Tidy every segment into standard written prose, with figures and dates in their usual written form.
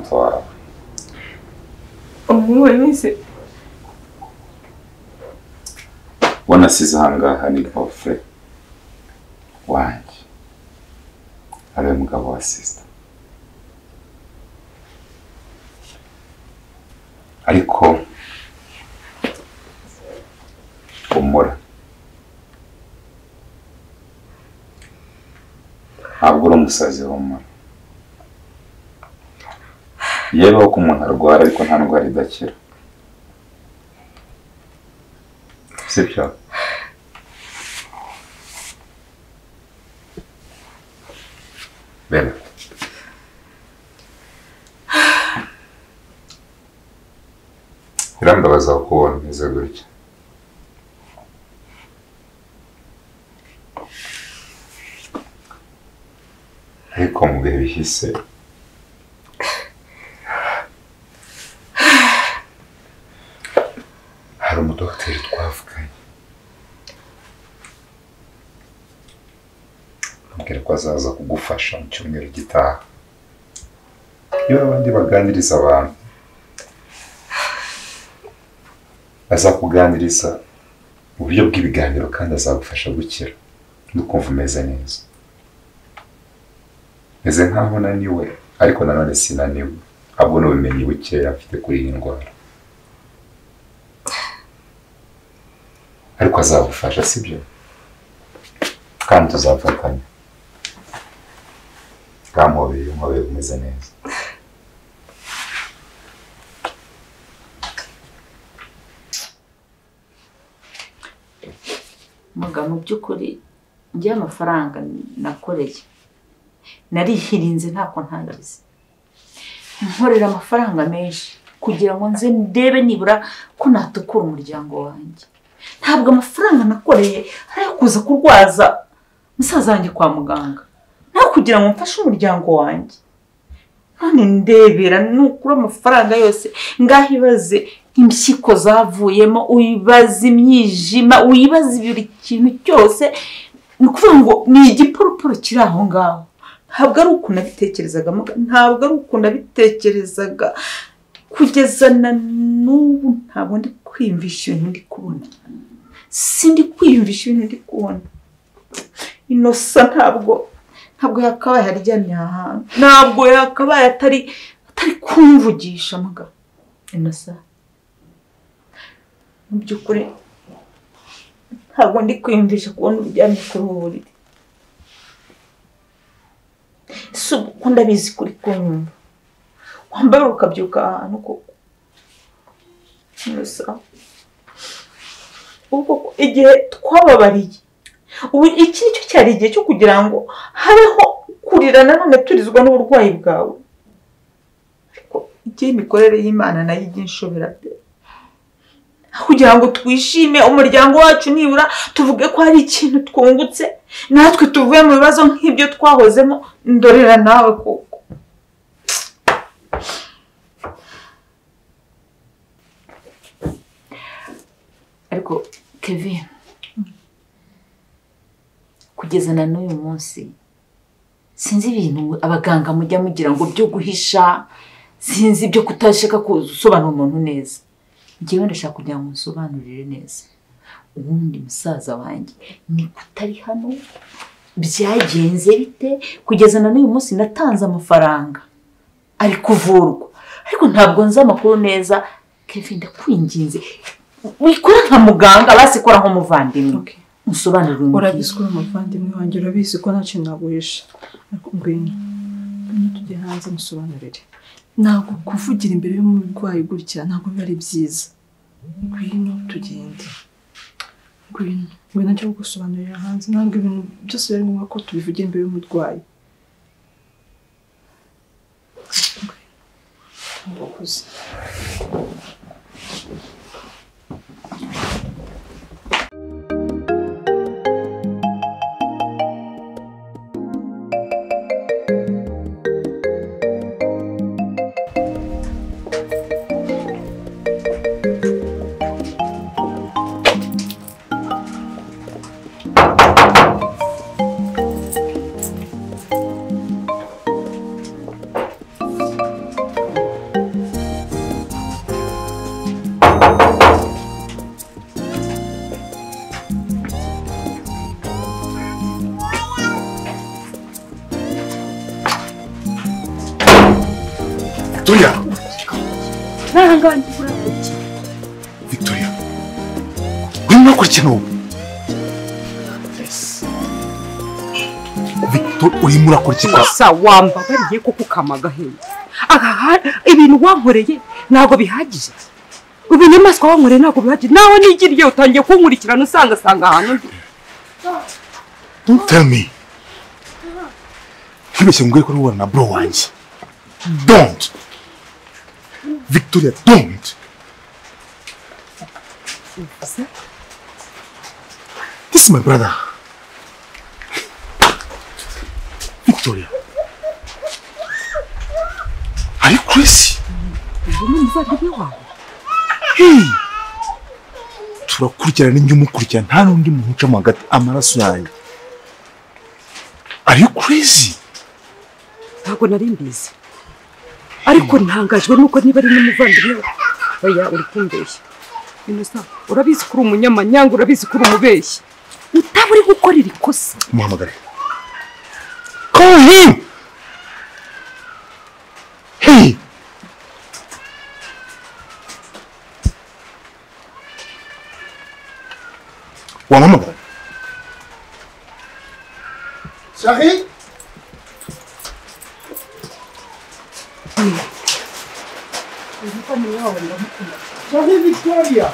tonto wawe. Umubonye se? Wanasize ahangaha ni beau-frère wanjye, ariwe mugabo wa sister. Ariko humura, ntabwo uri umusazi, humura. Yewe ko umuntu arwara ariko nta ndwara idakira, sibyo? Bella, birambabaza kubona umeze gutya. Ariko mu bihe bihise hari umudogiteri twavuganye, ambwira ko azaza kugufasha mu cyumweru gitaha. Iyo abandi baganiriza abantu, azakuganiriza mu buryo bw'ibiganiro kandi azagufasha gukira no kumva umeze neza. Meze nkaho naniwe, ariko nanone sinaniwe, ahubwo n'ubumenyi bukeya mfite kuri iyi ndwara. Ariko azagufasha, sibyo? Kandi tuzafatanya. Kampobeye, umpobeye umeze neza. Muga, mu by'ukuri njye amafaranga nakoreye narihirinze ntako ntagize, nkorera amafaranga menshi kugira ngo nze ndebe nibura ko natukura umuryango wanjye. Ntabwo amafaranga nakoreye ari ayo kuza kurwaza musaza wanjye kwa muganga, nta kugira ngo mfashe umuryango wanjye. None ndebera nukura amafaranga yose ngaho, ibaze impyiko zavuyemo, uyibaze imyijima, uyibaze buri kintu cyose. Ni ukuvuga ngo ni igiporoporo kiri aho ngaho. Ntabwo ari uko nabitekerezaga, ntabwo ari uko nabitekerezaga. Kugeza na n'ubu ntabwo ndi kwiyumvisha ibintu ndi kubona, sindi kwiyumvisha ibintu ndi kubona. Inosa ntabwo yakabaye aryamye aha hantu, ntabwo yakabaye atari kumvugisha. Muga, Inosa, mu by'ukuri ntabwo ndi kwiyumvisha kubona uryamye kuri ubu buriri. Si uko ndabizi kuri kunyumva, wambaye ukabyuka ahantu koko. Inosa, ubwo igihe twababariye, ubu iki nicyo cyari igihe cyo kugira ngo habeho kurira nanone turizwa n'uburwayi bwawe. Ariko igihe imikorere y'Imana nayo ijya inshobera pe. Kugira ngo twishime umuryango wacu, nibura tuvuge ko hari ikintu twungutse, natwe tuvuye mu bibazo nk'ibyo twahozemo. Ndorera nawe koko. Ariko Kevin, kugeza na n'uyu munsi sinzi ibintu abaganga mujya mugira ngo byo guhisha, sinzi ibyo kutashaka gusobanura umuntu neza. Njyewe ndashaka kugira ngo nsobanurire neza. Ubundi musaza wanjye ni kutari hano, byagenze bite? Kugeza na n'uyu munsi natanze amafaranga ari kuvurwa, ariko ntabwo nzi amakuru neza. Kevin, ndakwinginze wikora nka muganga, basikora nk'umuvandimwe. Unsobanurire. Urabizi ko uri umuvandimwe wanjye, urabizi ko nta kintu naguhisha. Ariko ngwino tujye hanze musobanurire. Ntabwo kuvugira imbere y'umurwayi gutya ntabwo biba ari byiza. Ngwino tugende, ngwino ngwino njye kugusobanurira hanze. Ntabwo ibintu byose biri ngombwa ko tubivugira imbere y'umurwayi. Murakoze. Amafaranga yanjye urakora. Victoria, urimo urakora ikintu wowe? Victor, urimo urakora iki? Gusa wambabariye koko ukama agahinda. Aha ibintu wankoreye ntabwo bihagije. Ubunyamaswa wankoreye ntabwo bihagije. Nawe nigiriye utangiye kunkurikirana usanga ahantu ndi. Don't tell me. Ntibeshye ngo ko uri na bro wanjye. Don't. Victoria, don't. This is my brother. Victoria. Are you crazy? Hey! Turakurikirana n'injye umukurikirana nta n'undi muntu ucamo hagati amaraso yanjye. Are you crazy? Ntabwo nari mbizi. Ariko ntangajwe nuko niba ari n'umuvandimwe. Oya uri kumbeshya. Innocent, urabizi kuri umunyamanyanga, urabizi kuri umubeshyi. Utaba uri gukora iri kosa. Muhamagare. Call him! Hey! Wamuhamagara. Chérie? Chérie Victoria!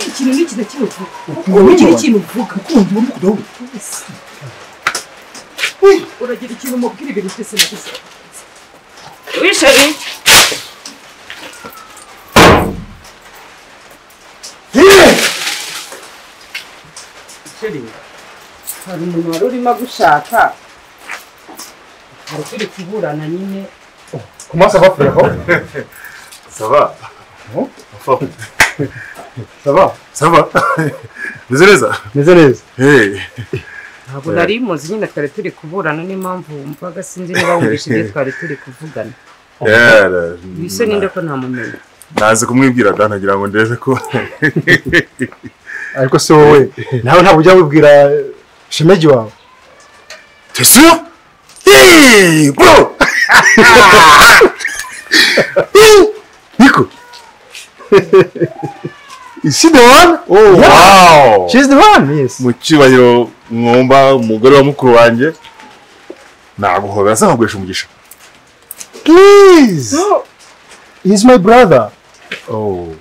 Ikintu n'iki na kimwe uvuga. Ugira ikintu uvuga. Uragira ikintu umubwira ibintu byose nagize. Oui, chérie. Chérie, hari umuntu wari urimo agushaka. Hari turi kuburana nyine. Comment ça va, frérot? Ça va. Bon? Enfin. Ça va? Ça va. Meze neza? Meze neza. Hey. Ntabwo nari muzi nyine twari turi kuburana n'impamvu wumvaga sinzi niba wumvise ibyo twari turi kuvugana. Bise ninde ko ntamumenya. Naze kumwibwira da nagira ngo ndebe ko. Ariko se wowe nawe ntabwo ujya wibwira shemeji wawe? T'es sûr? Hey, bro! Nico! Is she the one? Oh, yeah. Wow! She's the one, yes. Mu cyubahiro mwumba umugore wa mukuru wanjye naguhobera se nkaguhesha umugisha. Please! No. He's my brother. Oh.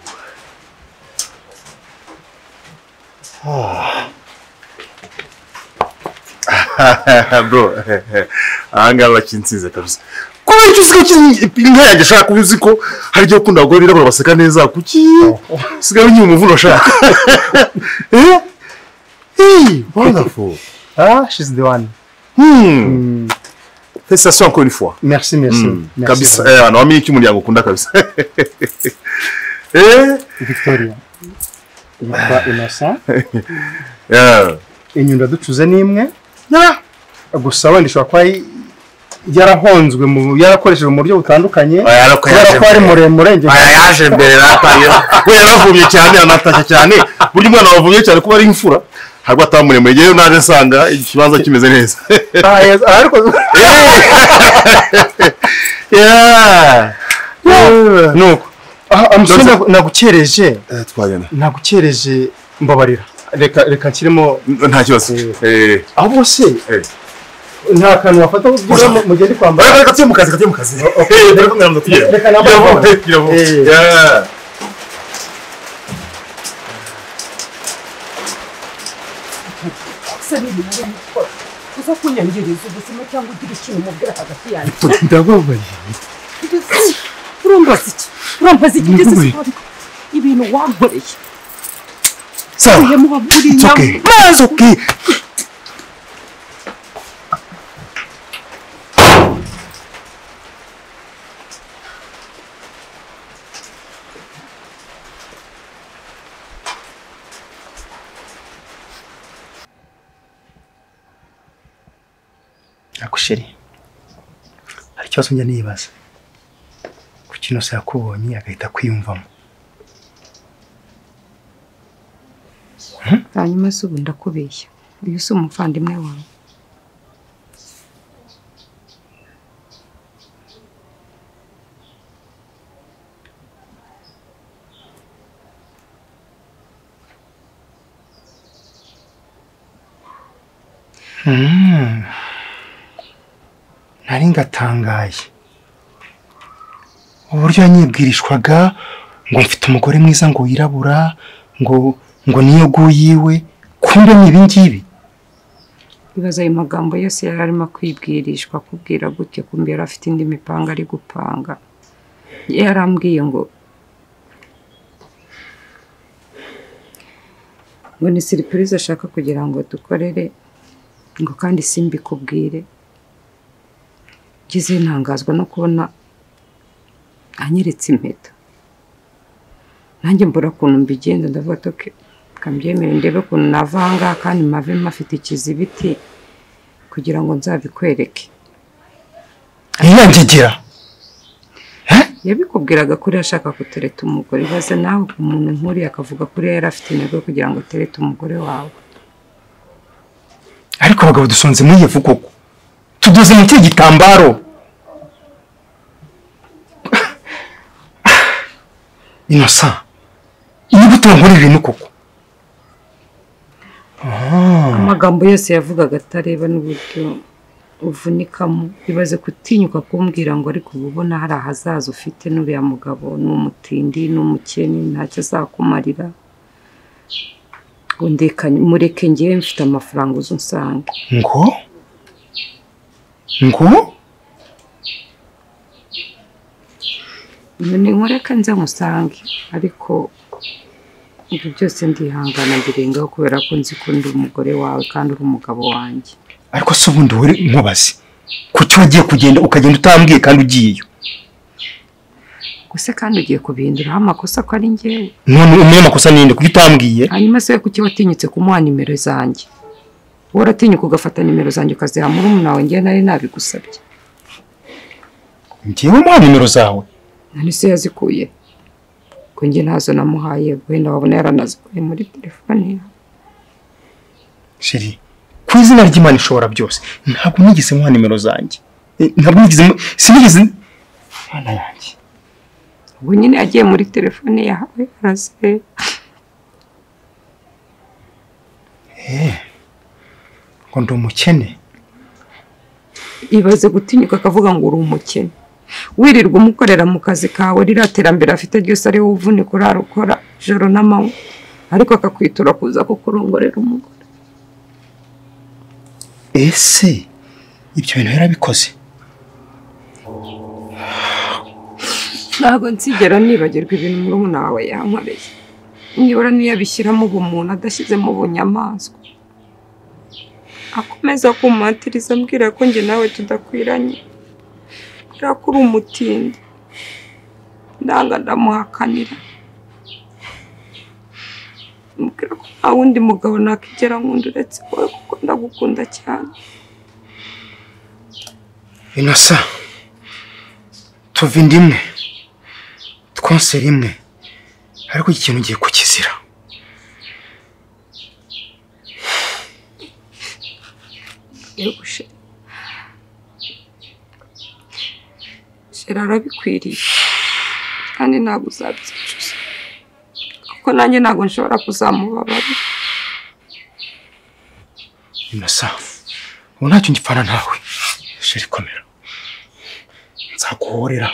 Bro, ahangaha bakinsize kabisa. Kubera icyo usigaye inka yanjye ashaka kuba uzi ko hari igihe ukunda abagore birabura baseka neza kuki usigaye unyima umuvuno ashaka. Hey, wonderful. Ah, she's the one. Félicitations encore une fois. Merci, merci. Kabisa, eh, wamenye icyo umuryango ukunda kabisa. Victoria. Yitwa Innocent. Yeah. Inyundo ducuze nimwe. Gusa wenda ishobora kuba yarahonzwe mu yarakoreshejwe mu buryo butandukanye kubera ko ari muremure nge yaje mbere rataye we yaravumye cyane anatashye cyane buryo umwana wavumye cyane kuba ari imfura ntabwo atamuremure yewe naje nsanga ikibanza kimeze neza ariko yeah nuko amusore nagukereje twagenda nagukereje mbabarira reka reka nshyiremo nta kibazo ahubwo se nta kantu wafata kugira mugende kwambara reka tujye mu kazi reka reka nambare uza kunyangiriza ubuzima cyangwa ugira ikintu umubwira hagati yanjye ndababaye urambaza iki urambaza iki ngeze ibintu wankoreye Sawa. It's okay. It's okay. Akusheri. Hari ikibazo njya nibaza. Kuki Innocent yakubonye agahita kwiyumvamo? Hanyuma se ubu ndakubeshya uyu si umuvandimwe wawe Nari ngatangaye uburyo yanyibwirishwaga ngo mfite umugore mwiza ngo wirabura ngo niyo guyiwe, kumbe ni ibingibi. Ibaza ayo magambo yose yari arimo kwibwirishwa kubwira gutyo, kumbe yari afite indi mipanga ari gupanga. Yarambwiye ngo ni surprise ashaka kugira ngo dukorere, ngo kandi simbikubwire. Ngize ntangazwa no kubona anyeretse impeta. Nanjye mbura ukuntu mbigenza, ndavuga ati okay, kambyemere ndebe ukuntu nava aha ngaha kandi mave mafite ikizibiti kugira ngo nzabikwereke. Ntiyangegera. Yabikubwiraga kuri ashaka kutereta umugore. Ibaze nawe umuntu nkuriya akavuga kuri yari afite intego yo kugira ngo aterete umugore wawe. Ariko abagabo dusonze muri iyo koko, tudoze mu kihe gitambaro? Innocent, niba utankora ibintu koko. Amagambo yose yavugaga atareba n'uburyo uvunikamo. Ibaze kutinyuka kumbwira ngo ariko uba ubona hari ahazaza ufite n'uriya mugabo ni umutindi ni umukene ntacyo azakumarira, ngo ndeka mureke ngewe mfite amafaranga uze unsange. Ngo ngo ni nkureke nze musange, ariko ibyo byose ndihangana mbirengaho kubera ko nzi ko ndi umugore wawe kandi uri umugabo wanjye. Ariko se ubundi wowe nkubaze, kuki wagiye kugenda ukagenda utambwiye kandi ugiyeyo? Gusa kandi ugiye kubihinduraho amakosa ko ari njyewe. None umwe amakosa ninde kuki utambwiye? Hanyuma se kuki watinyutse kumuha nimero zanjye? Wowe uratinyuka ugafata nimero zanjye ukaziha murumuna wawe, njyewe nari nabigusabye. Njyewe muha nimero zawe? None se yazikuye? Ko njye ntazo namuhaye, wenda wabona yaranazikuye muri telefone yawe. Sheri, ku izina ry'Imana ishobora byose, ntabwo nigeze muha nimero zanjye. Ntabwo nigeze, sinigeze. Mana yanjye. Ubu nyine yagiye muri telefone yawe arase. Ngo ndi umukene. Ibaze gutinyuka akavuga ngo uri umukene. Wirirwa umukorera mu kazi kawe, ririya terambere afite ryose ari wowe uvunika urarukora ijoro n'amanywa, ariko akakwitura kuza kukurongorera umugore. Ese ibyo bintu yarabikoze? Ntabwo nzigera nibagirwa ibintu murumuna wawe yankoreye. Nibura niyo abishyiramo ubumuntu adashyizemo ubunyamaswa. Akomeza kumpatiriza ambwira ko njye nawe tudakwiranye, kubera ko uri umutindi. Ndanga ndamuhakanira, mubwira ko nta wundi mugabo nakigera nkunda uretse wowe kuko ndagukunda cyane. Innocent, tuva inda imwe, twonse rimwe, ariko iki kintu ngiye kukizira. Yego sheri, sheri arabikwiriye kandi ntabwo uzabyicuza, kuko nanjye ntabwo nshobora kuzamubabarira. Innocent, ubu ntacyo ngipfana nawe. Sheri komera, nzaguhorera.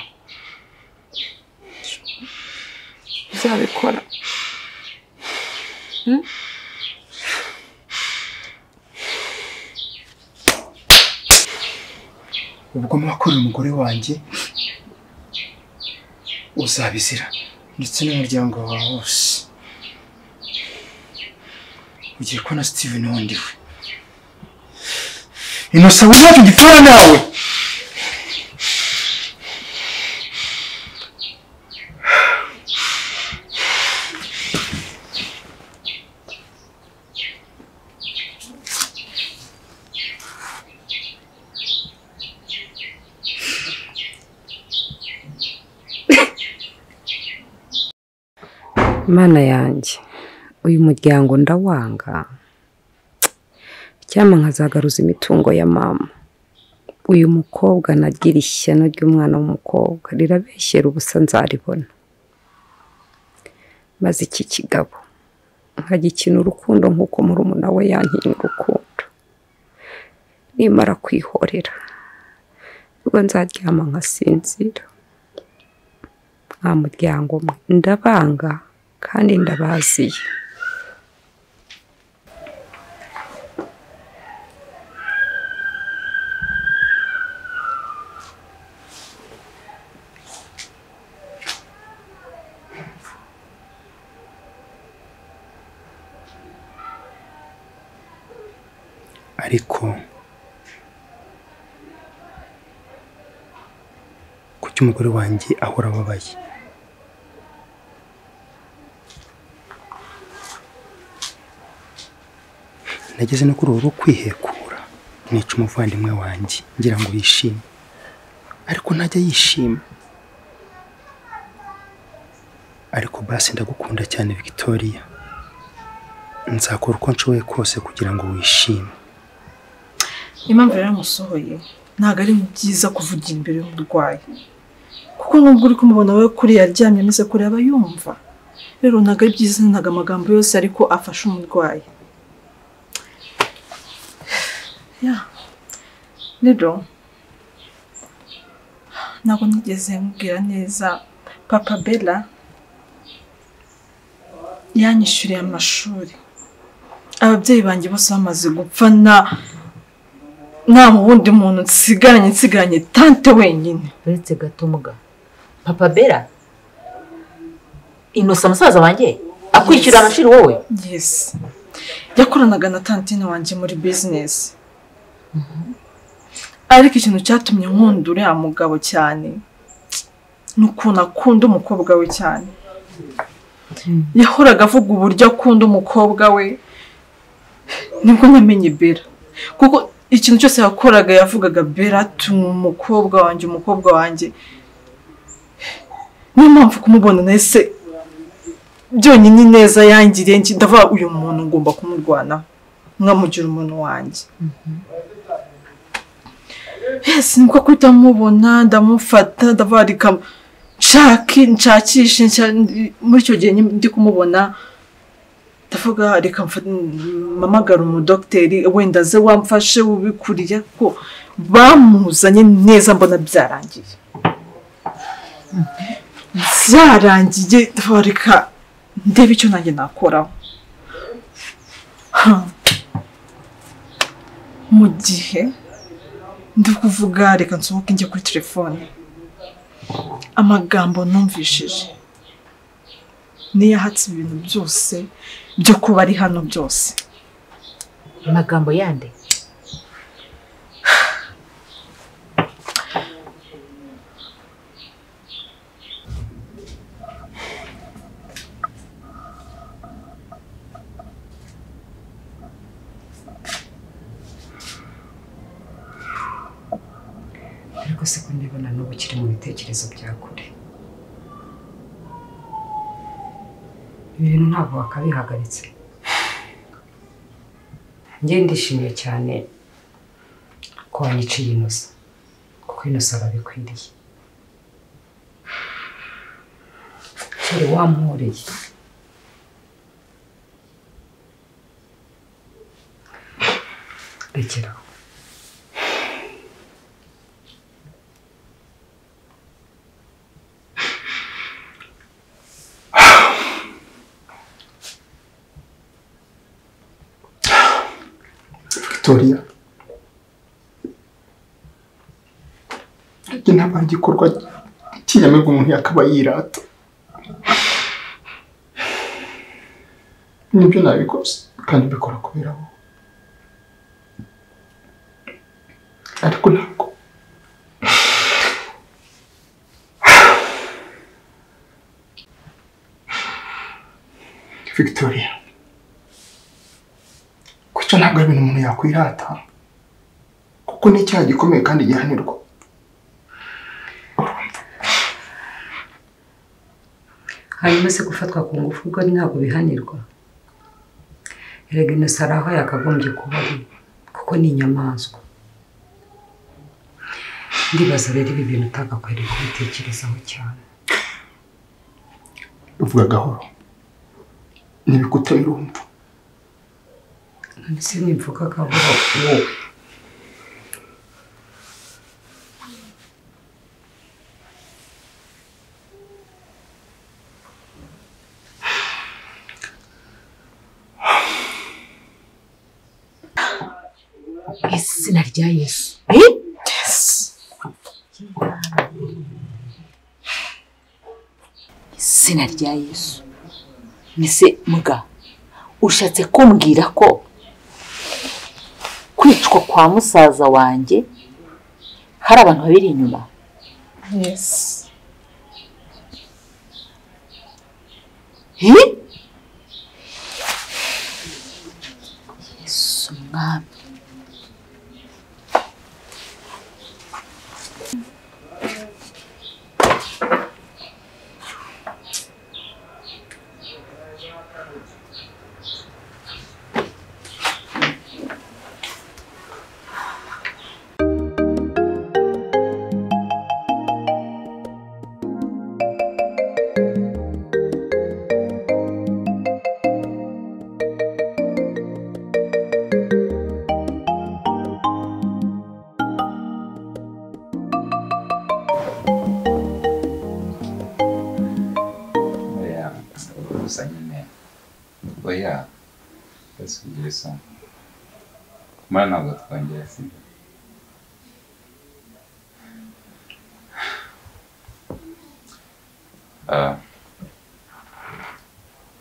Uzabikora? Ubwo mwakorera umugore wanjye uzabizira ndetse n'umuryango wawe wose. Ugiye kubona Steven wundi we. Innocent, we ntacyo gipfana nawe. Mana yanjye, uyu muryango ndawanga. Icyampa nkazagaruza imitungo ya mama. Uyu mukobwa nagira ishyano ry'umwana w'umukobwa rirabeshyera ubusa nzaribona. Maze iki kigabo nkagikina urukundo nk'uko murumuna we yankinnye urukundo. Nimara kwihorera ubwo nzaryama nkasinzira. Nta muryango umwe ndabanga kandi ndabaziye. Ariko kuki umugore wanjye ahora ababaye? Nageze no kuri ubu kwihekura nica umuvandimwe wanjye ngira ngo yishime, ariko ntajya yishima. Ariko basi ndagukunda cyane Victoria, nzakora uko nshoboye kose kugira ngo wishime. Impamvu rero musohoye ntabwo ari byiza kuvugira imbere y'umurwayi, kuko nubwo uri kumubona we kuri yaryamye ameze kuri aba yumva. Rero ntabwo ari byiza, ntabwo amagambo yose ariko afasha umurwayi. Rero ntabwo nigeze mubwira neza. Papa Bella yanyishyuriye amashuri, ababyeyi banjye bose bamaze gupfa, nta wundi muntu nsigaranye tante wenyine. Uretse gato muga, Papa Bella Innocent musaza wanjye akwishyura amashuri wowe? Yes, yakoranaga na tantine wanjye muri business. Ariko ikintu cyatumye nkunda uriya mugabo cyane ni ukuntu akunda umukobwa we cyane. Yahoraga avuga uburyo akunda umukobwa we, nibwo namenye Bella, kuko ikintu cyose yakoraga yavugaga Bella tuma umukobwa wanjye, umukobwa wanjye. Niyo mpamvu kumubona nahise byonyine neza yangiriye, ndavuga uyu muntu ngomba kumurwanaho nkamugira umuntu wanjye. Yes, nibwo kuhita mubona ndamufata, ndavuga reka nshakishe. Muri icyo gihe ndi kumubona ndavuga reka mpamagara umudogiteri wenda aze wamfashe ubikuriye, ko bamuzanye neza mbona byarangiye. Byarangiye, ndavuga reka ndebe icyo nanjye nakoraho. Mu gihe ndi kuvuga reka nsohoke njye kuri telefone, amagambo numvishije niyo ahatse ibintu byose byo kuba ari hano byose. Amagambo yande? Ariko se ko ndibona n'ubu ukiri mu bitekerezo bya kure, ibintu ntabwo wakabihagaritse. Njye ndishimye cyane ko wanyiciye Innocent, kuko Innocent arabikwiriye. Kere wamporeye. Rekera aho. Victoria, njye ntabwo igikorwa cy'inyamibwa umuntu yakaba yirata. Nibyo nabikoze kandi mbikora kubera wowe, ariko ntabwo Victoria, kucyo ntabwo ari ibintu umuntu yakwirata, kuko ni icyaha gikomeye kandi gihanirwa. Hanyuma se gufatwa ku ngufu ubwo ntabwo bihanirwa? Erega Innocent hari aho yakagombye kuba ari, kuko ni inyamaswa. Ndibaza rero ibi bintu utagakwiriye kubitekerezaho cyane. Uvuga gahoro n'ibikuta birumva. None se nimvuga gahoro wowe? Izina rya Yesu. Yes. Izina rya Yesu. Mise muga, ushatse kumbwira ko kwicwa kwa musaza wanjye hari abantu babiri inyuma? Yes. Yesu mwami. Oya, ese isoni. Mara ntabwo twongera, sibyo?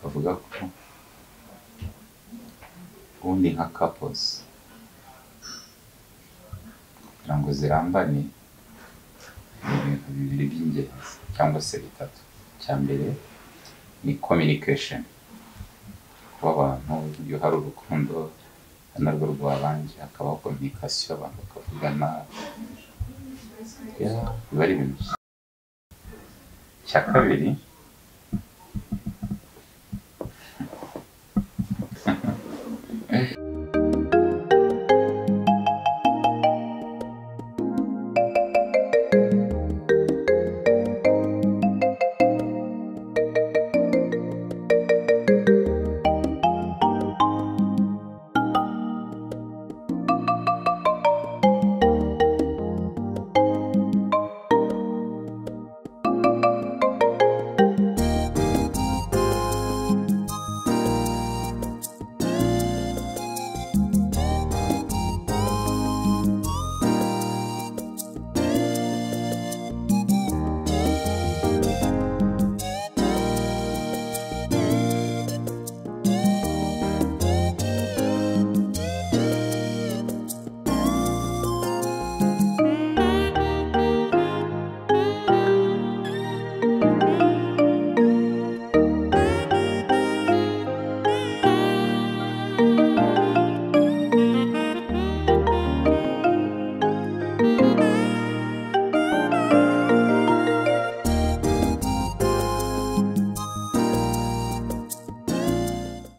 Bavuga ko ubundi nka couples kugira ngo zirambane ni ibintu bibiri by'ingenzi cyangwa se bitatu. Icya mbere ni communication, kuba abantu iyo hari urukundo narwo rwabanje hakabaho communication, abantu bakavugana, biba ari ibintu byiza. Icya kabiri